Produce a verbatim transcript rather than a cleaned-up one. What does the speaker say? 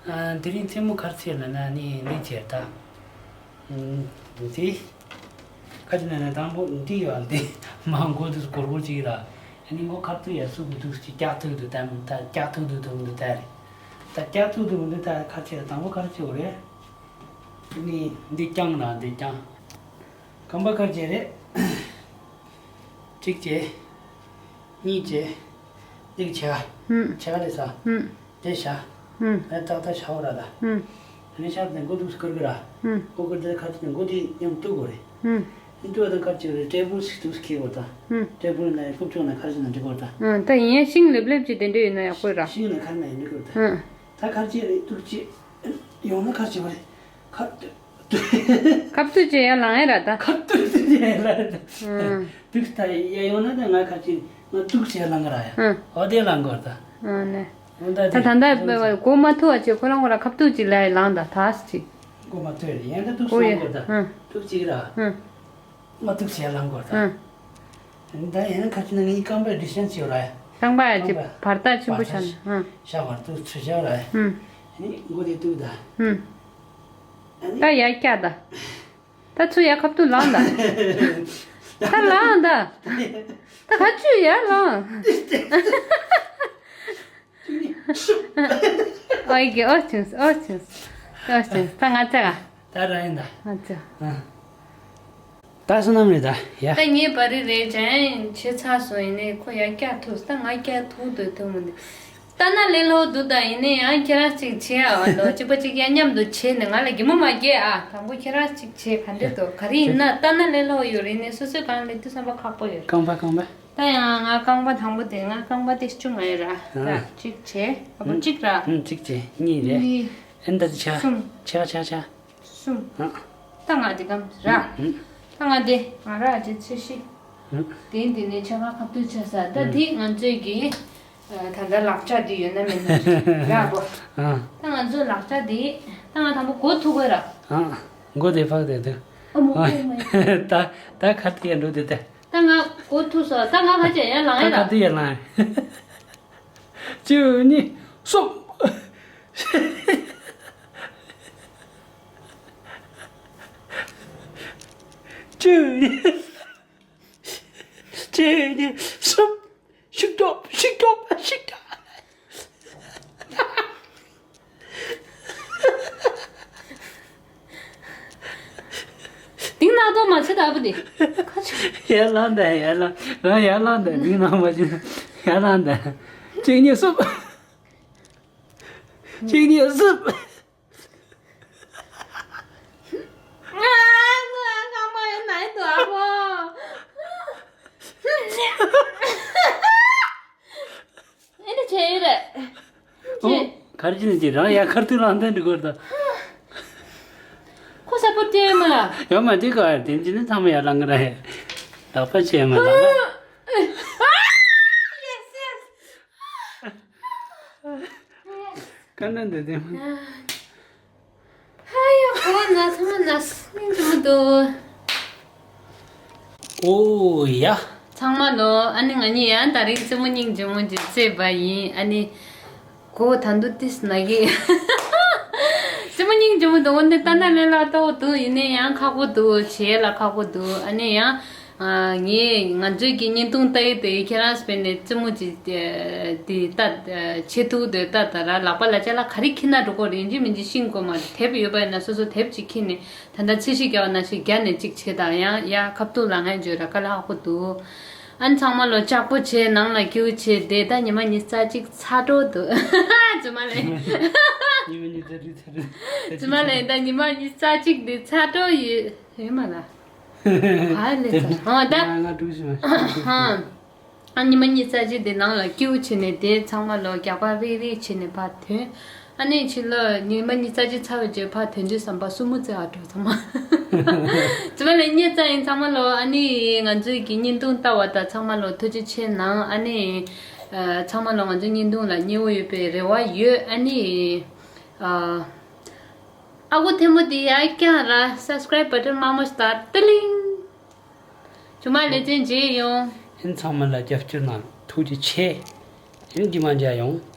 ཨ། དེ་རིང་མཚན་མོ་ག་རེ་བྱས་ལབ་ན་ནི་འདི་བྱས་ད། ཨ། འདི། ག་རེ་ན་ན་དང་པོ་འདི་ཡོད་འདི། མ་མགོ་དུ་སྒོར་སྒོར་ཅིག་ར། ཨ་ནི་མགོ་ཁ་ཐུག་ཡར་སུ་གི་དུས་ཀྱི་ལྕགས་ཐུག་ཏུ་ད་ད་ལྕགས་ཐུག་ཏུ་དུ་འདི་ད་རེད། ད་ལྕགས་ཐུག་ཏུ་འདི་ད་ག་རེ་བྱས་དང་པོ་ག་རེ་བྱས་རེད། ཨ་ནི་འདི་རྐྱང་ར་འདི་རྐྱང་། རྐང་པ་ག་རེ་བྱས་རེད། གཅིག་བྱས། གཉིས་བྱས། འདི་གི་ཕྱེད་ཀ་ཧུམ། ཕྱེད་ཀ་ལས་ས། ཧུམ། དེ་བཞག་ཧུམ། ཨ་ཏག་ཏག་བཞག་འོ་ར་ད། ཧུམ། ཨ་ནི་བཞག་དེ་མགོ་དུས་སུ་ཁུར་གི་ར། ཧུམ། མགོ་ཁུར་དེ་ཁ་ཅིག་མགོ་དེ་མཉམ་གཏུག་དགོས་རེད། ཧུམ། ཨ་ནི་གཏུག་པ་དང་ཁ་ཅིག་རེད་ཊེ་བལ་ཞིག་དུས་སུ་ཁེལ་དགོས་ད། ཧུམ། ཊེ་བལ་ནས་རྐུབ་ཀྱོག་ནས་ཁ་ཅིག་ནས་འགྲིག་གོ་ད། ཨང་། ད་ཡིན་ཡང་ཤིང་ལེབ་ལེབ་ཅིག་དེ་འདྲ་ཡོད་ན་ཡག་པོ་ར། ཤིང་ནས་ཁ་ནས་འགྲིག་གོ་ད། ཨང་། ད་ཁ་ཅིག་རེད་གཏུག་ཅིག་ཡོང་ན་ཁ་ཅིག་བ་རེད། ཁ་གཏུག་ཁ་གཏུག་ཅིག་ཡར་ལངས་ཡ་ར་ད། ཁ་གཏུག་ཅིག་ཡར་ལངས་ཡ་ར་ད། ཨང་། གཏུག་ད་ཡར་ཡོང་ན་ད་ང་ཁ་ཅིག་ང་གཏུག་ཅིག་ཡར་ལངས་གི་ར་ཡ། ཨང་། འོ་དེ་ལངས་གོ་ད། ཨང་ནས། འོ་ད་ད་དེ་ད་ད་མགོ་མ་ཐུག་བ་ཅིག་ཁོ་རང་ཁོ་ར་ཁ་གཏུག་ཅིག་ལ་ཡར་ལངས་ད་ད་ཅིག་མགོ་མ་ཐུག་ཡ་ཡན་ད་གཏུག་ཨོ་ཡ། སོང་གོ་ད། ཨང་། གཏུག་ཅིག་ར། ཨང་། མ་གཏུག་ཅིག་ཡར་ལངས་གོ་ད། ཨང་། ད་ཡིན་ན་ཁ་ཅིག་ན་ངའི་རྐང་པའི་ཌི་སི་ཊེན་སི་ཡོད་ར་ཡ། རྐང་པ་ཡ་ཅིག་རྐང་པ་བར་ཐག་ཆེན་པོ་བར་ཆགས་ཐག་ནས། ཨང་། ཤ་བར་དུ་ཚུར་བཞག་ར་ཡ། ཨང་། ཨ་ནི་མགོ་དེ་གཏུག་ད། ཨང་། ཨ་ནི་ད་ཡར་བཀྱག་ད། ད་ཚུར་ཡར་ཁ་ཐུག་ལངས་ད། ད་ལངས་ད། ད་ག་ཚུར་ཡར་ལངས། ཨོ་ཡི་གེ་ཨོ་ཆུང་ཨོ་ཆུང་ཨོ་ཆུང་། ད་ང་ཚ་ག་ད་ར་ཡིན་ད། ང་ཚ། ཨ། ད་བསོད་ནམས་རེད་ད་ཡ། ད་ངའི་བ་རི་རེད་ཅན་བྱེད་ཚར་སོང་ཡིན་ནའི་ཁོ་ཡར་བཀྱག་ཐུབ་ད་ང་བཀྱག་ཐུབ་འདོད་ཐུབ་མི་འདུག་ལྟ་ན་ལས་སླ་པོ་འདུག་ད་ཡིན་ནའི་ཡང་ཁྱེད་རང་གཅིག་བྱེད་ཨ་བ་ལོ་གཅིག་པ་གཅིག་ཡ་མཉམ་དུ་བྱེད་ནས་ང་ལ་གད་མོ་མ་བགད་ཨ། དང་པོ་ཁྱེད་རང་གཅིག་བྱེད་ག་འདྲ་འདུག་ག་རེ་ཡིན་ན་ལྟ་ན་ལས་སླ་པོ་ཡོད་རེད་ནས་སོ་སོའི་གང་ལས་དུས་བསམ་པ་ཁག་པོ་ཡོད་རེད། རྐང་པ་རྐང་པ། ད་ཡང་ང་རྐང་པ་དང་པོ་དེ་ང་རྐང་པ་དེ་བཅུ་ང་ཡོད་ར། ད་ཨ། གཅིག་བྱས་ཨ་པོ་གཅིག་ར། ཨུམ་གཅིག་བྱས་གཉིས་རེད། གཉིས། ཨན་ད་ཆ། གསུམ། ཆ་ཆ་ཆ། གསུམ། ཨ། ད་ང་འདི་གམ་ར། ཨུམ། ད་ང་འདི་ང་ར་ཅི་ཚེ་ཤི། ཨུམ། དེ་འདི་ནས་ཆ་ག་ཁ་ཐུག་ཆ་ས་ད་ཨུམ། འདི་ང་ཚོའི་གི་ད་ལྟ་ལག་ཆ་འདི་ཡོད་ན་མེད་ན་ར་གོ། ཨ། ད་ང་ཚོའི་ལག་ཆ་འདི་ད་ང་དང་པོ་གོ་ཐུག་གོ་ར། ཨ། མགོ་དེ་ཕག་དེ་དུ། ཨ་མོ་ཨ། ཨོ་མའི། ད་ད་ཁ་ཐུག་ཡ་འགྲོ་དེ་དེ། ད་ང་གོ་ཐུག་སོང་། ད་ང་ཁ་ཆེ་ཡར་ལངས་ཡ་ད་ལ། ཁ་ཐུག་ཡར་ལངས། བཅུ་གཉིས་གསུམ། བཅུ་གཉིས། བཅུ་གཉིས་གསུམ། ཤིག་ཏོབ་ཤིག་ཏོབ་ཤིག་ཏོབ། དིང་ནག་ཏོ་མ་ཚེ་ད་བུ་དེ། ཁ་ཆུ། ཡར་ལངས་དང་ཡར་ལངས། རང་ཡར་ལངས་དང་། དིང་ནག་མ་ཆུ་ཡར་ལངས་དང་། གཅིག་གཉིས་གསུམ། གཅིག་གཉིས་གསུམ། ང་ང་ང་མ་ཡོད་ན་ཡིན་དུ་ཨ་མོ། ཨེ་འདྲ་བྱས་ཡོད་རེད། ཨོ། ཅི། གར་ཅི་ནས་ཅི་རང་ཡ་ཁར་ཐུག་ལངས་དོན་འགྲིག་གོ་ད། ཁོ་ས་པོ་ཏེ་མ། ཡོད་མ་འདི་ག་དེ་ཅི་ནས་ཚང་མ་ཡར་ལངས་གི་རེད། ལག་པ་ཆེ་མ་ལངས་ག་ཡེ་སི་ཡེ་སི། ཀ་ན་འདི་དེ་མ། ཧ་ཡ་གོ་ན་ཚང་མ་ན་སྙིང་རྗེ་མོ་འདུག་ཨོ་ཡ། ཚང་མ་ལོ། ཨ་ནི་ང་གཉིས་ཡང་དེ་རིང་རྩེད་མོ་སྙིང་རྗེ་མོ་ཅིག་རྩེས་པ་ཡིན། ཨ་ནི་གོ་ད་འདུག་ཏིས་ན་གི། རྩེད་མོ་སྙིང་རྗེ་མོ་འདུག་འོན་ཏེ་ལྟ་ན་ལས་སླ་པོ་འདུག་ཡིན་ནའི་ཡང་ཁག་པོ་འདུག་བྱེད་ཡ་ལ་ཁག་པོ་འདུག་ཨ་ནི་ཡང་། ཨ། ངས་ང་ཚོའི་གི་བརྙན་ཐུང་ལྟ་ཡི་དེ་ཁྱེད་རང་སྤེལ་ནས་རྩེད་མོ་ཅིག་དེ་ལྟ་བྱེད་ཐུབ་དེ་ལྟ་ད་ར། ལག་པ་ལ་ཅ་ལག་ག་རེ་ཁྱེར་ན་འགྲོ་གོ་རེད། ཡིན་གཅིག་མིན་གཅིག་ཤེས་དགོས་མ་རེད། དེབ་ཡོད་པ་ཡིན་ན་སོ་སོ་དེབ་ཅིག་ཁྱེར་ནས་ད་ལྟ་ཚད་གཞི་རྒྱག་པ་ནང་བཞིན་རྒྱག་ནས་ཅིག་བྱེད་དང་། ཡང་ཡ་ཁ་ཐུག་ལ་ངས་བརྗོད་ར་དཀའ་ལས་ཁག་པོ་འདུག་ཨ་ནི་ཚང་མ་ལོ་ལྕགས་པོ་བྱས་ནང་ལ་སྐྱིད་པོ་བྱས་བསྡད། ད་ཉི་མ་ཉི་ཤུ་རྩ་གཅིག་ཚར་འགྲོ་འདུག་རྗེས་མ་ལས། ཉི་མ་ཉི་ཤུ་རྩ་གཅིག་ཚར་འགྲོ། རྗེས་མ་ལས་ད་ཉི་མ་ཉི་ཤུ་རྩ་གཅིག་འདི་ཚར་འགྲོ་ཡོད་ཡོད་མ་ལ། ཧ་ལས་ཚར། ཨ་ད། ང་ང་དྲུག་ཞིག་མ་ཨ། ཨ་ཉི་མ་ཉི་ཤུ་རྩ་གཅིག་དེ་ནང་ལ་སྐྱིད་པོ་བྱས་ནས་དེ་ཚང་མ་ལོ་རྒྱག་པ་རེ་རེ་བྱས་ནས་ཕར་ཐོན། ཨ་ནི་ཕྱི་ལོ་ཉི་མ་ཉི་ཤུ་རྩ་གཅིག་ཚར་བའི་རྗེས་ཕར་ཐོན་དུས་ཙམ་པ་སུ་མོ་ཙེ་ཨ་འགྲོ་ཚང་མ། ཙི་མ་ལས་ཉེ་ཙ་ཡིན་ཚང་མ་ལོ། ཨ་ནི་ང་ཚོའི་གི་བརྙན་ཐུང་ལྟ་བ་དང་ཚང་མ་ལོ་ཐུགས་རྗེ་ཆེ་གནང་། ཨ་ནི་ཚང་མ་ལོ་ང་ཚོའི་བརྙན་ཐུང་ལ་མཉེས་པོ་ཡོད་པའི་རེ་བ་ཡོད། ཨ་ནི། ཨ། ཨ་ཁུ་ཐལ་མོ་དེ་ཡར་བརྐྱངས་ར། སབ་སི་ཀ་རེབ་བ་ཊན་དམར་མོ་ཞིག་དང་ཏི་ལིང་། རྗེས་མ་ལེ་ཚན་མཇལ་ཡོང་། ཨིན། ཚང་མ་ལ་རྒྱབ་སྐྱོར་གནང་ཐུགས་རྗེ་ཆེ། ཨིན། རྗེས་མ་མཇལ་ཡོང་།